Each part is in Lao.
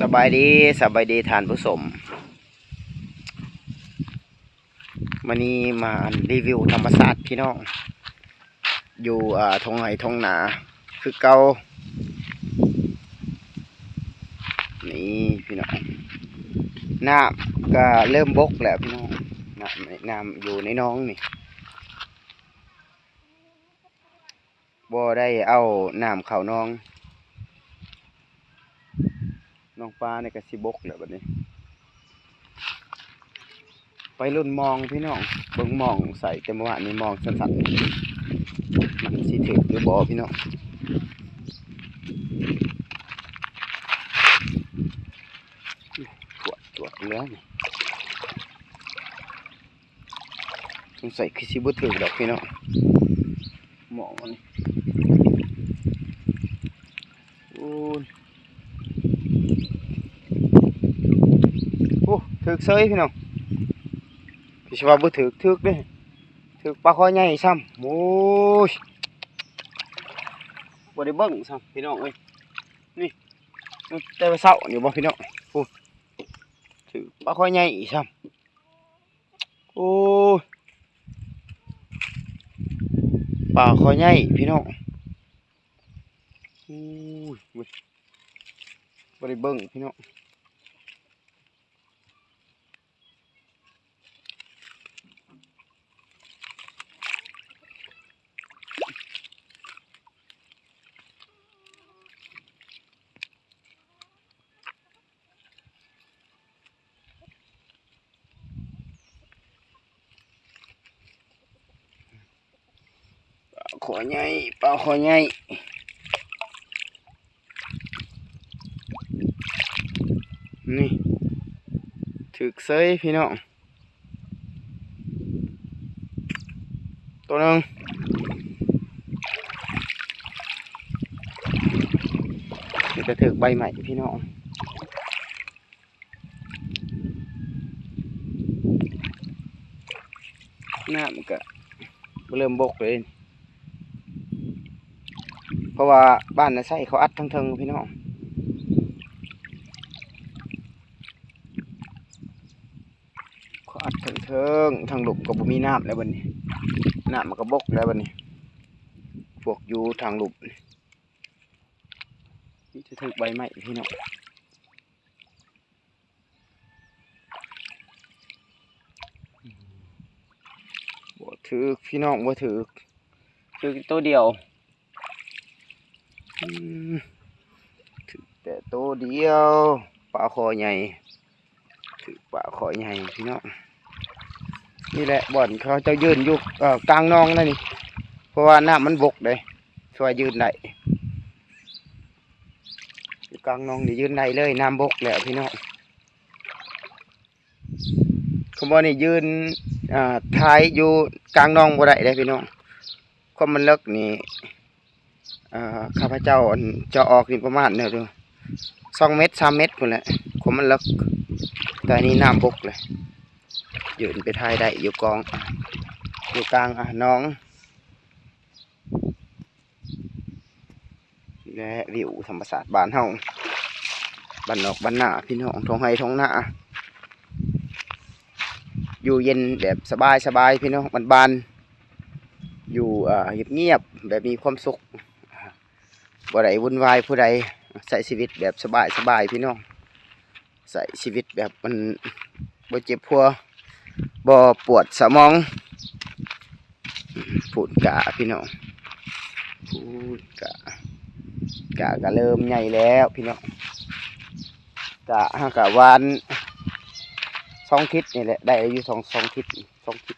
ສະບາຍດີ ສະບາຍດີທ່ານຜູ້ຊົມ. ມື້ນີ້ມາອັນ ຣີວິວທຳມະຊາດພີ່ນ້ອງ ຢູ່ ເອີ ທົ່ງໄຮ່ທົ່ງນາຄືເກົ່າ. ນີ້ພີ່ນ້ອງ ນ້ຳກໍເລີ່ມບົກແລ້ວພີ່ນ້ອງ. ນ້ຳ ນ້ຳຢູ່ໃນໜອງນີ້ ບໍ່ໄດ້ເອົານ້ຳເຂົ້າໜອງ. ໜອງປານີ້ກໍຊິບົກແລ້ວບັດນີ້. ໄປລຸ້ນມອງພີ່ນ້ອງ ເບິ່ງມອງໃສ່ແຕ່ເມື່ອວານນີ້ ມອງສັ້ນໆ ມັນຊິຖືກຫຼືບໍ່ພີ່ນ້ອງ. ກວດ ກວດເລີຍນີ້. ສົງໄສຄືຊິບໍ່ຖືກດອກພີ່ນ້ອງ ໝອງອັນນີ້. ໂອ້ຍ ໂອ້ ຖືກເສີຍພີ່ນ້ອງ. ຄືຊິວ່າບໍ່ຖືກ ຖືກເດ້ ຖືກປາຄໍໃຫຍ່ຊ້ຳ. ໂອ້ຍ ບໍ່ໄດ້ເບິ່ງຊ້ຳພີ່ນ້ອງເອີຍ. ນີ້ ແຕ່ວ່າເຊົ້ານີ້ບໍ່ພີ່ນ້ອງ ໂອ້ ຖືກປາຄໍໃຫຍ່ຊ້ຳ. ໂອ້ຍ ປາຄໍໃຫຍ່ພີ່ນ້ອງ. ໂອ້ຍ ບໍ່ໄດ້ເບິ່ງພີ່ນ້ອງ. ປາຄໍໃຫຍ່ ປາຄໍໃຫຍ່ ນີ້ ຖືກເສີຍພີ່ນ້ອງ. ໂຕໜຶ່ງ ນີ້ກໍຖືກໃບໄມ້ພີ່ນ້ອງ. ນ້ຳກໍເລີ່ມບົກເລີຍ ເພາະວ່າບ້ານນາໄຊເຂົາອັດທາງເທິງພີ່ນ້ອງ. ເຂົາອັດທາງເທິງ ທາງລຸ່ມກໍບໍ່ມີນ້ຳແລ້ວບັດນີ້ ນ້ຳມັນກໍບົກແລ້ວບັດນີ້. ພວກຢູ່ທາງລຸ່ມນີ້ ມີແຕ່ຖືກໃບໄມ້ພີ່ນ້ອງ. ບໍ່ຖືກພີ່ນ້ອງ ບໍ່ຖືກ ຖືກໂຕດຽວ. ອືມ ຖືກແຕ່ໂຕດຽວ ປາຄໍໃຫຍ່ ຖືກປາຄໍໃຫຍ່ພີ່ນ້ອງ. ນີ້ແຫຼະບ່ອນເຂົາເຈົ້າຢືນຢູ່ ເອີ ກາງໜອງນັ້ນນີ້ ເພາະວ່ານ້ຳມັນບົກເດ້ ຊ່ວຍຢືນໄດ້ ຢູ່ກາງໜອງນີ້ຢືນໄດ້ເລີຍ ນ້ຳບົກແລ້ວພີ່ນ້ອງ. ຄັນບໍ່ນີ້ຢືນ ອ່າ ຖ່າຍຢູ່ກາງໜອງບໍ່ໄດ້ເດ້ພີ່ນ້ອງ. ຄວາມມັນເລິກນີ້ ເອີ ຂ້າພະເຈົ້າ ອັນ ເຈາະອອກນີ້ປະມານ ເອີ ສອງເມັດ ສາມເມັດພຸ້ນແຫຼະ ຄວາມມັນເລິກ. ແຕ່ອັນນີ້ນ້ຳບົກເລີຍ ຢືນໄປຖ່າຍໄດ້ຢູ່ກອງ ຢູ່ກາງ ອ່າ ໜອງ. ແລະ ວິວທຳມະຊາດບ້ານເຮົາ ບ້ານນອກບ້ານນາພີ່ນ້ອງ ທົ່ງໄຮ່ທົ່ງນາ ຢູ່ເຢັນແບບສະບາຍໆ ພີ່ນ້ອງ ບ້ານໆ ຢູ່ ເອີ ງຽບໆ ແບບມີຄວາມສຸກ ບໍ່ໄດ້ວຸ່ນວາຍຜູ້ໃດ ໃຊ້ຊີວິດແບບສະບາຍໆ ພີ່ນ້ອງ. ໃຊ້ຊີວິດແບບມັນບໍ່ເຈັບຫົວ ບໍ່ປວດສະໝອງ. ປູນກ້າພີ່ນ້ອງ ປູນກ້າ ກ້າກໍເລີ່ມໃຫຍ່ແລ້ວພີ່ນ້ອງ. ກ້າເຮົາກໍຫວ່ານສອງທິດນີ້ແຫຼະ ໄດ້ຢູ່ສອງ ສອງທິດ ສອງທິດ.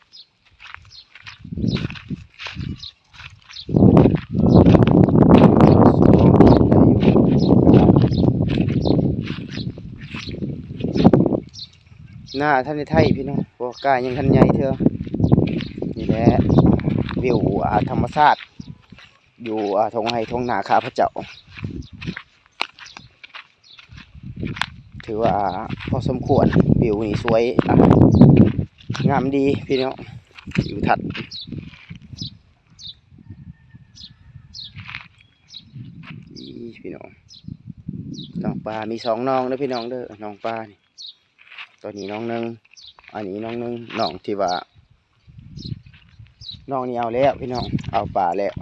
ນາທັນໄດ້ໄຖພີ່ນ້ອງ ເພາະວ່າກ້າຍັງທັນໃຫຍ່ເທື່ອ. ນີ້ແຫຼະ ວິວ ອາ ທຳມະຊາດ ຢູ່ ອາ ທົ່ງໄຮ່ທົ່ງນາຂ້າພະເຈົ້າ. ຖືວ່າພໍສົມຄວນ ວິວນີ້ສວຍ ອ່າ ງາມດີພີ່ນ້ອງ ວິວທັດ. ອີ ພີ່ນ້ອງ ຕ້ອງ ປາມີສອງໜອງເດີພີ່ນ້ອງເດີ ໜອງປານີ້ ໂຕນີ້ໜອງໜຶ່ງ ອັນນີ້ໜອງໜຶ່ງ ໜອງທີ່ວ່າ ໜອງນີ້ເອົາແລ້ວພີ່ນ້ອງ ເອົາປາແລ້ວ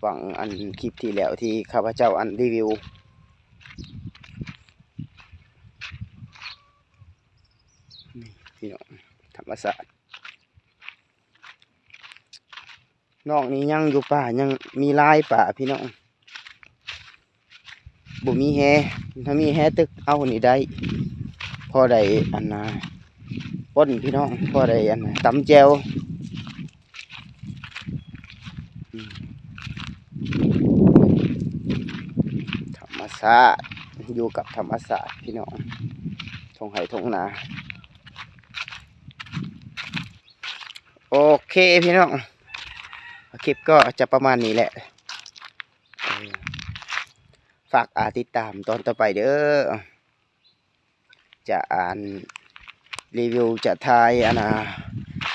ຫວ່າງອັນຄລິບທີ່ແລ້ວທີ່ຂ້າພະເຈົ້າອັນຣີວິວ ນີ້ພີ່ນ້ອງ ທຳມະຊາດ ໜອງນີ້ຍັງຢູ່ປ່າ ຍັງມີຫຼາຍປາພີ່ນ້ອງ ບໍ່ມີແຫ ຖ້າມີແຫຕຶກເອົານີ້ໄດ້ ພໍໄດ້ອັນນ່າ ປົ່ນພີ່ນ້ອງ ພໍໄດ້ອັນນ່າ ຕຳແຈ່ວ ອືມ ທຳມະຊາດ ຢູ່ກັບທຳມະຊາດພີ່ນ້ອງ ທົ່ງໄຮ່ທົ່ງນາ ໂອເຄພີ່ນ້ອງ ຄລິບກໍຈະປະມານນີ້ແຫຼະ ເອີ ຝາກ ອ່າ ຕິດຕາມຕອນຕໍ່ໄປເດີ ຈະ ອ່າ ຣີວິວ ຈະຖ່າຍ ອັນນ່າ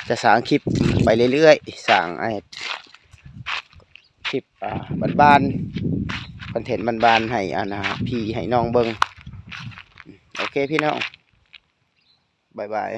ຈະສ້າງຄລິບໄປເລື້ອຍໆ ສ້າງ ອ່າ ຄລິບ ອ່າ ບ້ານໆ ຄອນເທັນບ້ານໆ ໃຫ້ ອັນນ່າ ພີ່ໃຫ້ນ້ອງເບິ່ງ ໂອເຄພີ່ນ້ອງ ບາຍບາຍ.